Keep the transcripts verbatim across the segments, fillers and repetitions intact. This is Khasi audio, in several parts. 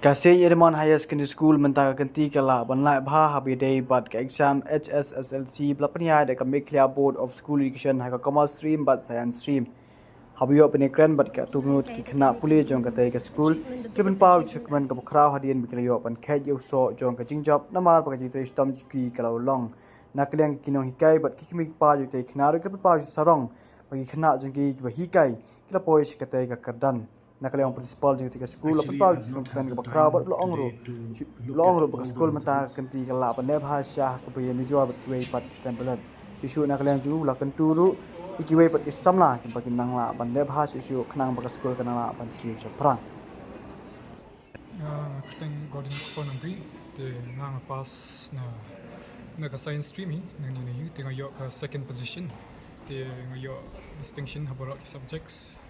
Ka Saint Edmund Higher Secondary School mynta ka kynti ka lah ban leh bha haba ïadei bad ka exam H S S L C ba la pynïaid da ka Meghalaya Board of School Education ha ka Commerce Stream bad Science Stream. Haba ïoh ban ïakren bad katto katne ki khynnah pule jong katei ka skul, ki la pynpaw jingkmen kaba khraw hadien ba ki la ïoh ban kheit ïa u soh jong ka jingjop namar ba ka jingtrei shitom jong ki ka la urlong. Na ka liang ki nonghikai bad ki kmie ki kpa jong katei ka khynnah ruh ki la pynpaw jingsarong ba ki khynnah jong ki kiba hikai ki la poi sha katei ka kyrdan. Na ka liang u principal jong katei ka skul la pynpaw jingkmen kaba khraw bad u la ong ruh, u la ong ruh ba ka skul mynta ka kynti ka lah ban leh bha shisha ha kaba ïanujor bad kiwei pat ki stem palat. Shuh shuh na ka liang jong u la kyntu ruh ïa kiwei pat ki samla kiba kin nang lah ban leh bha shuh shuh khnang ba ka skul kan nang lah ban kiew shaphrang. Nga, nga kyrteng Gordon Kponangri, te nga, nga pass na, na ka science stream hi, na N I U, te nga ïoh ka second position, te nga ïoh distinction ha baroh ki subjects.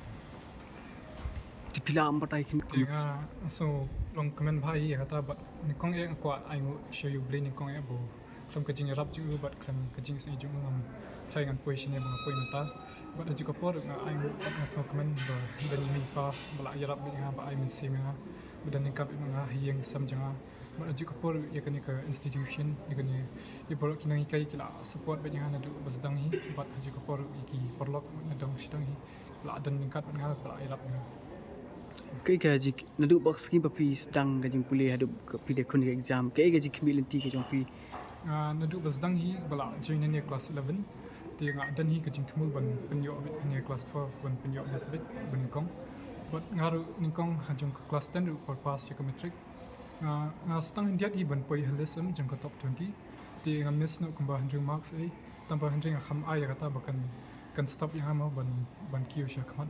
Te phi lah ban batai khyndiat. Te nga sngew long kmen bha hi ïa kata, bad nyngkong eh nga kwah ainguh sha U Blei nyngkong eh ba khlem ka jingïarap jong u bad khlem ka jingsngew jong u ngam tharai ngan poi shane ba nga poi mynta. Bad ha kajuh ka por nga ainguh bad nga sngew kmen ba don i mei i pa ba la ïarap bad nga, ba ai mynsiem ïa nga, ba don ryngkat bad nga ha ïing ha sem jong nga. Bad ha kajuh ka por ïa kane ka institution, ïa kane, ïa baroh ki nonghikai ki la support bad nga naduh ba sdang hi, bad ha kajuh ka por ïa ki paralok bad nadong shadong hi la don ryngkat bad nga, ba la ïarap ïa nga. Kaei ka jing, naduh ba ka sngi ba phi sdang ka jingpule haduh ba phi dei khun ka exam, kaei ka jingkhmih lynti ka jong phi? Ah, naduh ba sdang hi ba la join hangne class eleven, te nga don hi ka jingthmu ban pynïoh beit hangne class twelve, ban pynïoh beit beit ba nyngkong. Bad nga ruh nyngkong ha jong ka class ten ruh por pass ïa ka matric. Nga, nga sdang khyndiat hi ban poi ha list em jong ka top twenty, te nga miss noh kumba hynriew marks eh. Tangba hynrei nga kham ai ïa kata ba kan, kan stop ïa nga mo ban, ban kiew sha khmat.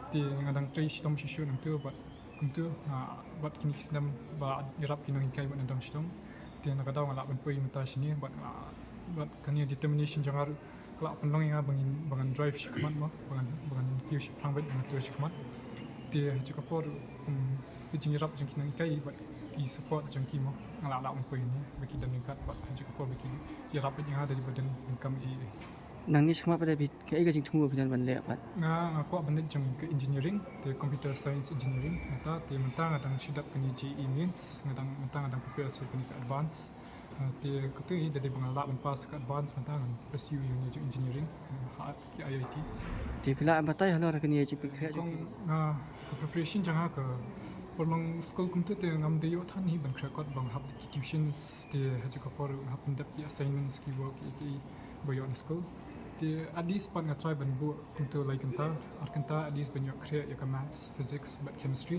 Te nga dang trei shitom shuh shuh nangtu bad kumtu, ah, bad kine ki snem ba ïarap ki nonghikai bad nadong shadong. Te na ka daw nga lah ban poi mynta shane bad nga, bad kane determination jong nga ruh ka lah pynlong ïa nga ba ngin, ba ngan drive sha khmat mo, ba ngan, ba ngan kiew shaphrang bad ba ngan trei sha khmat. Te ha kajuh ka por, um, ka jingïarap jong ki nonghikai bad ki support jong ki mo, nga lah, lah ban poi hangne ba ki don ryngkat bad ha kajuh ka por ba ki ïarap bad nga da ba don ryngkat i. Nangne shakhmat pat kaei ka jingthmu ba phi don ban leh pat? Nga, nga kwah ban leh jong ka engineering, te computer science engineering, mynta, te mynta nga dang shu dap kane JEE mains, nga dang, mynta nga dang prepare sa kane ka advance. Ah, te kata hi da dei ba nga lah ban pass ka advance mynta ngan pursue ïa kane jong engineering, ah, ha ki IITs. Te phi lah ban batai halor kane jingpynkhreh jong phi? Kong, ah, ka preparation jong nga ka por long skul kumta te ngam da ïoh than hi ban khreh kot, ba nga hap ki tuitions, te ha kajuh ka por nga hap ban dep ki assignments, ki work, ki, ki ba ïoh na skul. Te at least pat nga try ban buh kumta lai kynta, ar kynta at least ban ïoh khreh ïa ka maths, physics bad chemistry.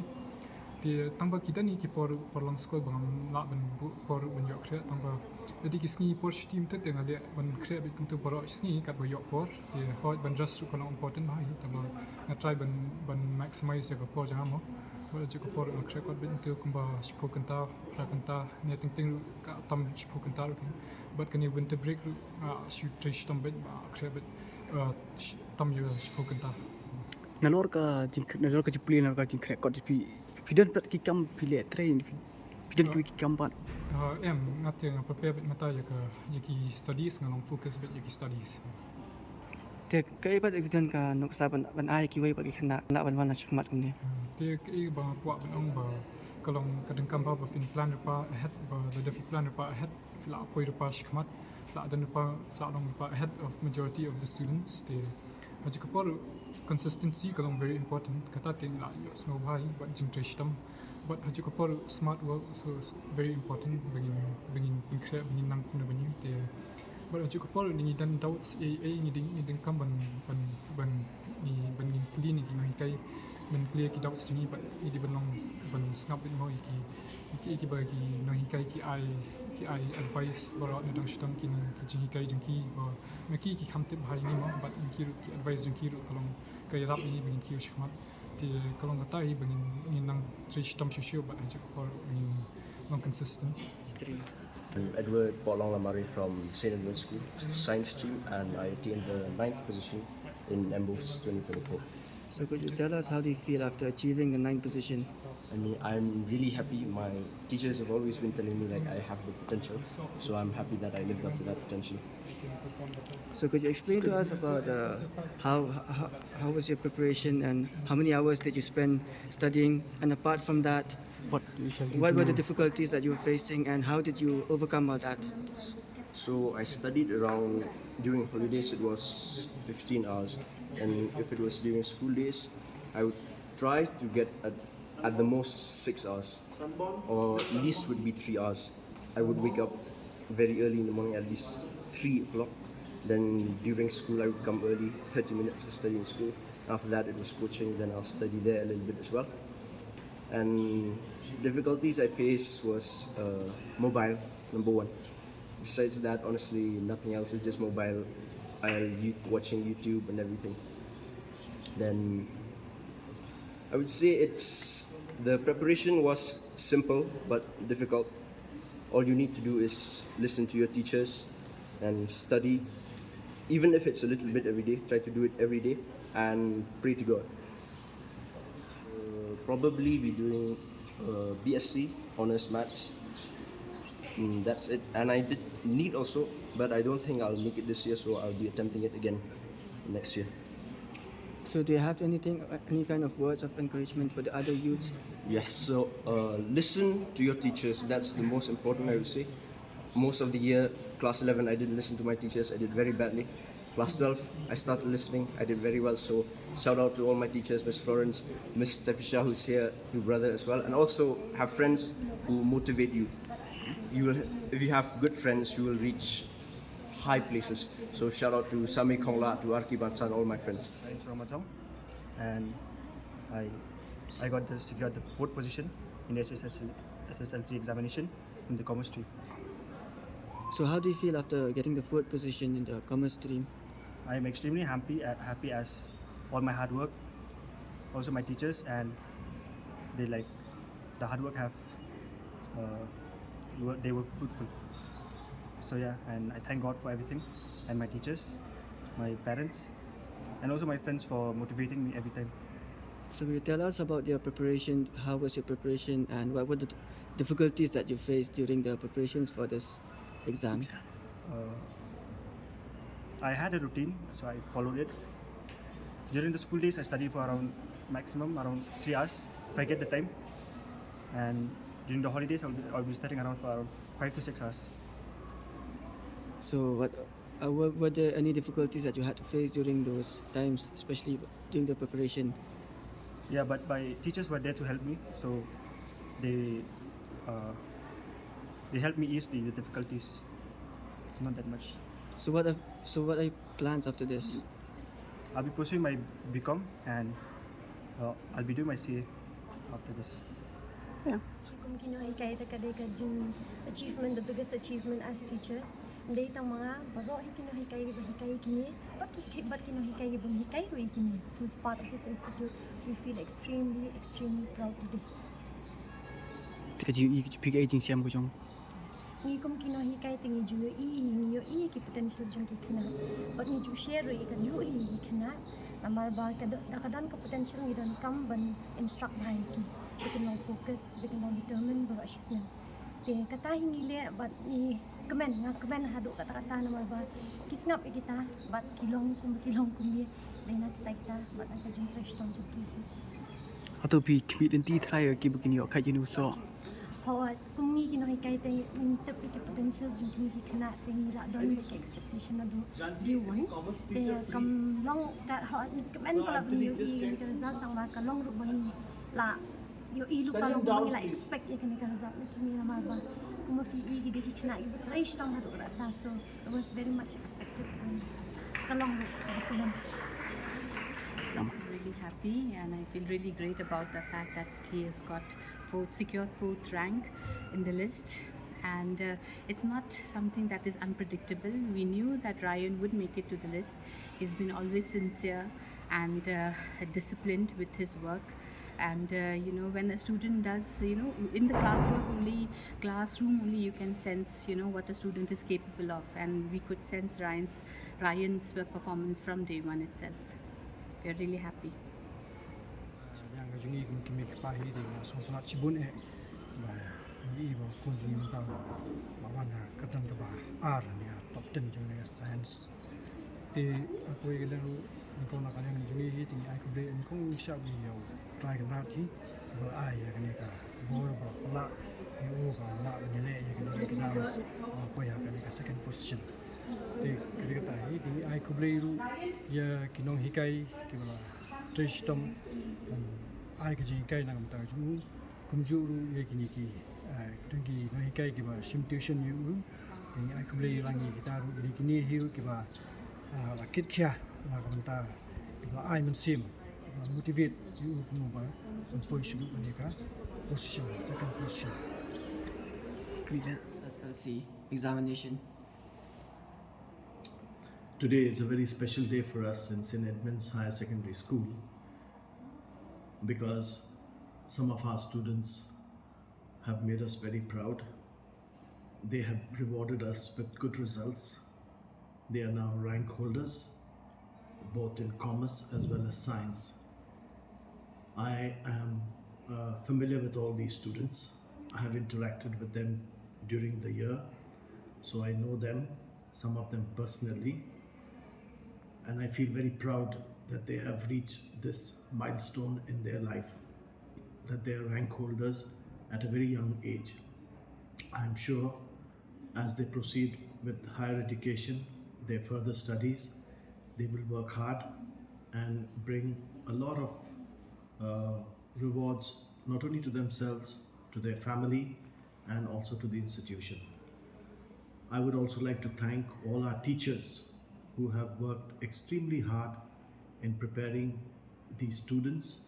Te tangba ki don hi ki por, por long skul ba ngam lah ban buh por ban ïoh khreh, tangba da dei ki sngi por shuti mynta te nga leh ban khreh beit kumta baroh shi sngi katba ïoh por. Te hooid ban rest ruh ka long important bha hi, tangba nga try ban, ban maximize ïa ka por jong nga mo. Bad ha kajuh ka por nga khreh kot beit kumta kumba shiphew kynta, phra kynta, ne teng teng ruh ka tam shiphew kynta ruh. Bad kane winter break ruh nga shu trei shitom beit ba khreh beit, ah, tam ïa shiphew kynta. Nalor ka jing, nalor ka jingpule, nalor ka jingkhreh kot phi, phi don pat ki kam phi leh trei, phi, phi don ki, ki kam pat? Ah, em, nga te nga prepare beit mynta ïa ka, ïa ki studies, nga long focus beit ïa ki studies. Te kaei pat phi don ka nuksa ban, ban ai kiwei pat ki khynnah ban wan shakhmat kumne? Hmm, te kaei ba nga kwah ban ong ba ka long ka donkam ba, ba phin plan lypa ahead, ba lada phi plan lypa ahead phi lah poi lypa shakhmat, phi lah don lypa, phi lah long lypa ahead of majority of the students. Te ha kajuh ka por consistency ka long very important, kata te ngi lah ïohsngew bha hi bad jingtrei shitom. Bad ha kajuh ka por smart work also is very important, ba ngin, ba ngin pynkhreh, ba ngin nang kumno ba ngin te. Bad ha kajuh ka por ngi don doubts, eh, eh, ngi dei, ngi donkam ban, ban, ban, ngi, ban ngin kylli na ki nonghikai, ban kylli ki doubts jong ngi bad ngi dei ban long, ban sngap beit mo ïa ki, ïa ki, ïa kiba ki nonghikai ki ai, ki ai advice baroh na dang shitom ki, ki jinghikai jong ki ba ma ki ki kham tip bha ïa ngi mo, bad ma ki ruh ki advice jong ki ruh ka long ka ïarap ïa ngi ba ngin kiew shakhmat. Te ka long kata hi ba ngin, ngin nang trei shitom shuh shuh bad ha kajuh ka por ngin long consistent. I'm Edward Paulong Lamare from Saint Edward's School, Science Stream, and I attained the ninth position in MBOSE twenty twenty-four. So could you tell us how do you feel after achieving the ninth position? I mean, I'm really happy. My teachers have always been telling me like I have the potential, so I'm happy that I lived up to that potential. So could you explain to us about uh, how, how how was your preparation and how many hours did you spend studying? And apart from that, what what were the difficulties that you were facing and how did you overcome all that? So I studied around, during holidays it was fifteen hours, and if it was during school days, I would try to get at, at the most six hours, or least would be three hours. I would wake up very early in the morning, at least three o'clock. Then during school, I would come early, thirty minutes to study in school. After that, it was coaching. Then I'll study there a little bit as well. And difficulties I faced was uh, mobile, number one. Besides that, honestly, nothing else. It's just mobile. I you watching YouTube and everything. Then I would say it's the preparation was simple but difficult. All you need to do is listen to your teachers and study, even if it's a little bit every day. Try to do it every day and pray to God. Uh, probably be doing uh, B S C, honors maths. Mm, that's it. And I did NEET also, but I don't think I'll make it this year, so I'll be attempting it again next year. So do you have anything, uh, any kind of words of encouragement for the other youths? Yes, so uh, listen to your teachers. That's the most important, I would say. Most of the year, class eleven, I didn't listen to my teachers. I did very badly. Class twelve, I started listening. I did very well. So shout out to all my teachers, Miss Florence, Miss Stefisha, who's here, your brother as well. And also have friends who motivate you. You will, if you have good friends, you will reach high places. So shout out to Sami Khongla, to Arki Bansan, all my friends. Ryan Suramatong, and I I got the secured the fourth position in the S S L C, S S L C examination in the commerce stream. So how do you feel after getting the fourth position in the commerce stream? I am extremely happy uh, happy as all my hard work, also my teachers, and they like the hard work have uh, were- they were fruitful. So yeah, and I thank God for everything, and my teachers, my parents, and also my friends for motivating me every time. So will you tell us about your preparation? How was your preparation and what were the difficulties that you faced during the preparations for this exam? Uh, I had a routine, so I followed it. During the school days, I study for around maximum around three hours if I get the time, and during the holidays, I'll be, I'll be studying around for around five to six hours. So what uh, were, were there any difficulties that you had to face during those times, especially during the preparation? Yeah, but my teachers were there to help me, so they uh, they helped me ease the, the difficulties. It's not that much. So what are so what are your plans after this? I'll be pursuing my B Com and uh, I'll be doing my C A after this. Yeah. Kum ki nonghikai te ka dei ka jing achievement, the biggest achievement as teachers. Dei tang ma nga baroh hi ki nonghikai ba hikai kine, bad ki bad ki nonghikai ba hikai ruh kine, who's part of this institute, we feel extremely extremely proud today. Ka jingïohi ka jingphi ka jingshem ka jong. Ngi kum ki nonghikai te ngi ju ïohi, ngi ïohi ki potential jong ki khynnah. Bad ngi ju share ruh ka jingïohi ki khynnah. Namar ba ka da ka don ka potential ngi donkam ban instruct bha ïa ki. Ba kin long focus, ba kin long determined baroh shi snem. Te kata hi ngi leh bad ngi kmen, nga kmen haduh katta katta namar ba ki sngap ïa kita bad ki long kum ki long kum ïa. Dei na kita kita bad na ka jingtrei shitom jong ki. Hato phi khmih lynti trai ki ba kin ïoh kha jingnu so. Hooid, kum ngi ki nonghikai te ngi tip ïa ki potentials jong ki khynnah te ngi la don ïa ki expectation naduh day one. Te kam long ka hooid ngi kmen ka la ban ïohi ïa ka result tangba ka long ruh ba ngi la ïohi lypa long ba ngi la expect ïa kane ka result na ki ngi namar ba kum ma phi i ki dei ki khynnah ki ba trei shitom haduh katta, so it was very much expected and ka long ruh ka ba kmen. I'm really happy and I feel really great about the fact that he has got fourth, secured fourth rank in the list. And uh, it's not something that is unpredictable. We knew that Ryan would make it to the list. He's been always sincere and uh, disciplined with his work. And uh, you know, when a student does, you know, in the classwork only, classroom only, you can sense, you know, what a student is capable of. And we could sense Ryan's Ryan's uh, performance from day one itself. We're really happy. Ka jong ngi kum ki mei ki pa hi te nga sngewtynnat shibun eh ba ngi i ba u khun jong ngi mynta ba wan ha ka dang kaba ar ne, top ten jong ka science. Te ha kawei ka liang ruh nyngkong na ka liang jong ngi hi te ngi ai khublei nyngkong sha u Trai Kynrad hi ba la ai ïa kane ka bor ba la lah ïa u ba lah ban ïaleh ïa kane ka exam ba poi ha kane ka second position. Te ka dei kata hi te ngi ai khublei ruh ïa ki nonghikai kiba la trei shitom ban ai ka jinghikai na ka bynta jong u. Kumjuh ruh ïa kine ki, eh, ki nonghikai kiba shim tuition ïa u. Te ngi ai khublei lang ïa kita ruh, ïa kine hi ruh kiba, ah, la kit khia na ka bynta, kiba la ai mynsiem, kiba la motivate ïa u kumno ba un poi sha kane ka position, second position. Khrih bad S S L C examination. Today is a very special day for us in Saint Edmund's Higher Secondary School because some of our students have made us very proud. They have rewarded us with good results. They are now rank holders, both in commerce as well as science. I am, uh, familiar with all these students. I have interacted with them during the year, so I know them, some of them personally. And I feel very proud that they have reached this milestone in their life, that they are rank holders at a very young age. I'm sure as they proceed with higher education, their further studies, they will work hard and bring a lot of, uh, rewards, not only to themselves, to their family, and also to the institution. I would also like to thank all our teachers who have worked extremely hard in preparing these students,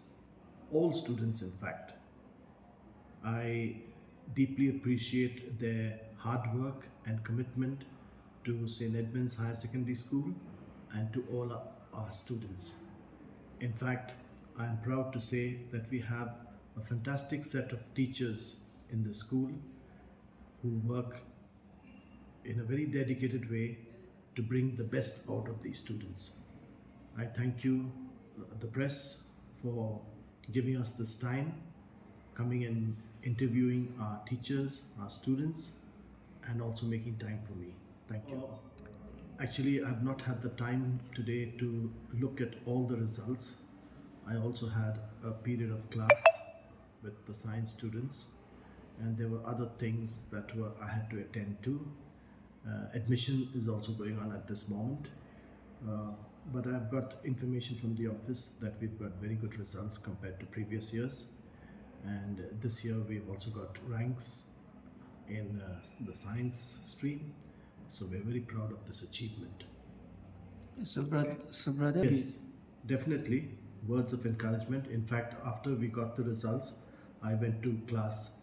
all students in fact. I deeply appreciate their hard work and commitment to Saint Edmund's Higher Secondary School and to all our students. In fact, I am proud to say that we have a fantastic set of teachers in the school who work in a very dedicated way to bring the best out of these students. I thank you, uh, the press, for giving us this time, coming and interviewing our teachers, our students, and also making time for me. Thank you. Actually, I've not had the time today to look at all the results. I also had a period of class with the science students, and there were other things that were, I had to attend to. Uh, admission is also going on at this moment. Uh, but I've got information from the office that we've got very good results compared to previous years. And this year we've also got ranks in, uh, the science stream. So we're very proud of this achievement. So, brother, so brother, yes, definitely, words of encouragement. In fact, after we got the results, I went to class,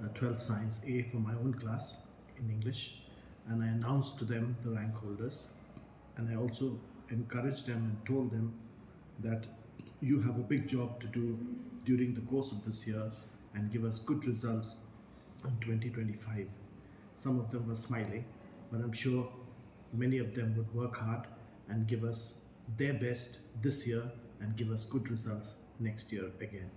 uh, twelve Science A for my own class in English, and I announced to them the rank holders, and I also encouraged them and told them that you have a big job to do during the course of this year and give us good results in twenty twenty-five. Some of them were smiling, but I'm sure many of them would work hard and give us their best this year and give us good results next year again.